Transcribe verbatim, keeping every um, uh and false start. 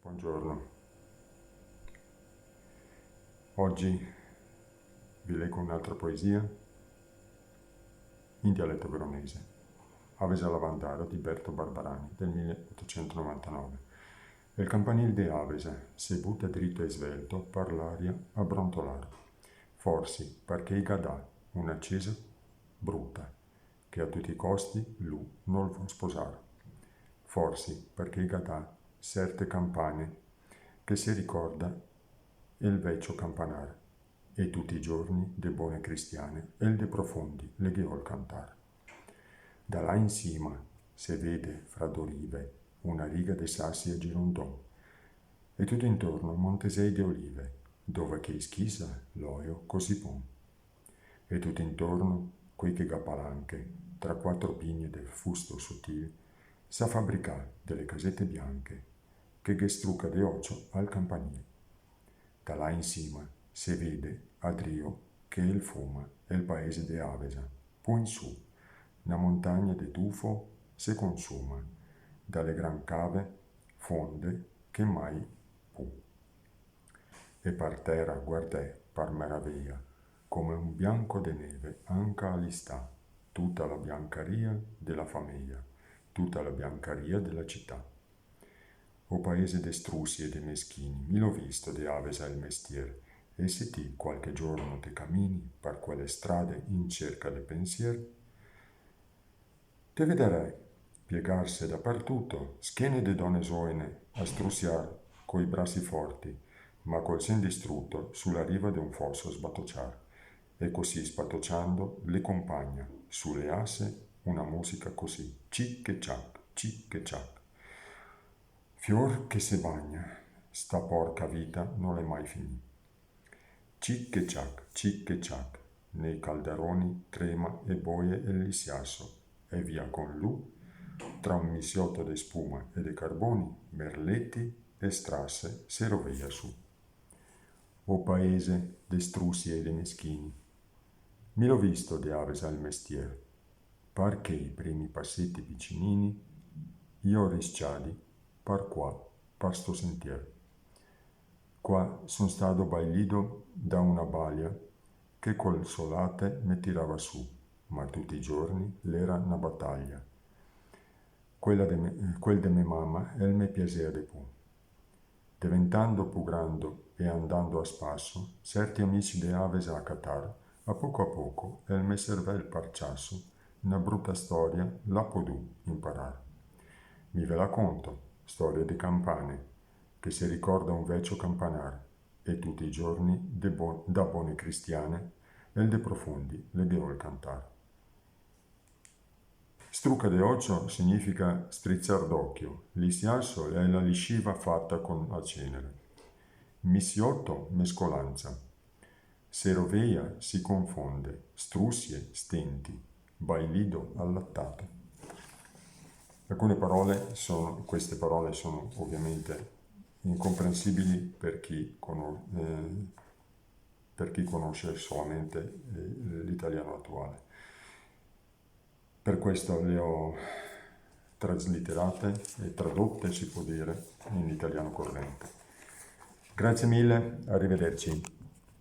Buongiorno. Oggi vi leggo un'altra poesia in dialetto veronese. Avesa lavandara di Berto Barbarani del milleottocentonovantanove. El campanil de Avesa se buta drito e svelto par l'aria a brontolar. Forsi parché i ga dà una cesa bruta che a tuti i costi lu nol vol sposar. Forsi parché i ga dà serte campane che se ricorda el vecio campanar, e tuti i giorni de bone cristiane el de profondi le ghe vol cantar. Da là in sima se vede fra do rive una riga de sasi a girondon, e tuto intorno montesei de olive, dove che i schisa l'oio così bon. E tuto intorno quei che ga palanche, tra quatro pigne de fusto sotil, sa fabricà de le casete bianche, che ghe struca de ocio al campanil. Da là in sima se vede a drio che el fuma el paese de Avesa, po in su, na montagna de tufo se consuma, da le gran cave fonde che mai pu. E par tera guardè par maraveja, come un bianco de neve anca a l'istà, tuta la biancaria de la fameja, tuta la biancaria de la cità. O paese de strusi e de meschini, mi l'ho visto de Avesa el mestier, e se ti qualche giorno te camini par quele strade in cerca de pensier, te vederè piegarse dapartuto schene de done zoene a strusiar coi brasi forti, ma col sen distruto su la riva de un foso sbatociar, e così sbatociando le compagna su le ase una musica così, cic e ciac, cic e ciac. Fior che se bagna, sta porca vita no l'è mai finì. Cic e ciac, cic e ciac, nei caldaroni trema e boie el lisiaso, e via con lu, tra un misioto de spuma e de carboni, merleti e strase se roveja su. O paese de strusi e de meschini, mi l'ho visto de Avesa el mestier, parché i primi paseti vicinini i ho risciadi par qua, par sto sentier. Qua son stato bailido da una balia che col so late me tirava su, ma tuti i giorni l'era na bataglia. Quela de me, quel de me mama el me piasea de pu. Deventando pu grando e andando a spaso, serti amici de Avesa a catar, a poco a poco, el me servel par ciaso, na bruta storia l'ha podù imparar. Mi ve la conto, storia de campane, che se ricorda un vecio campanar, e tuti i giorni de bo-, da bone cristiane, el de profondi le ghe vol cantar. Struca de ocio significa strizar d'occhio, lisiaso l'è la lisciva fata con la cenere. Misiotto, mescolanza. Se roveja, si confonde, strusie, stenti, bailido, allattato. Alcune parole sono, queste parole sono ovviamente incomprensibili per chi cono-, eh, per chi conosce solamente, eh, l'italiano attuale. Per questo le ho traslitterate e tradotte, si può dire, in italiano corrente. Grazie mille, arrivederci.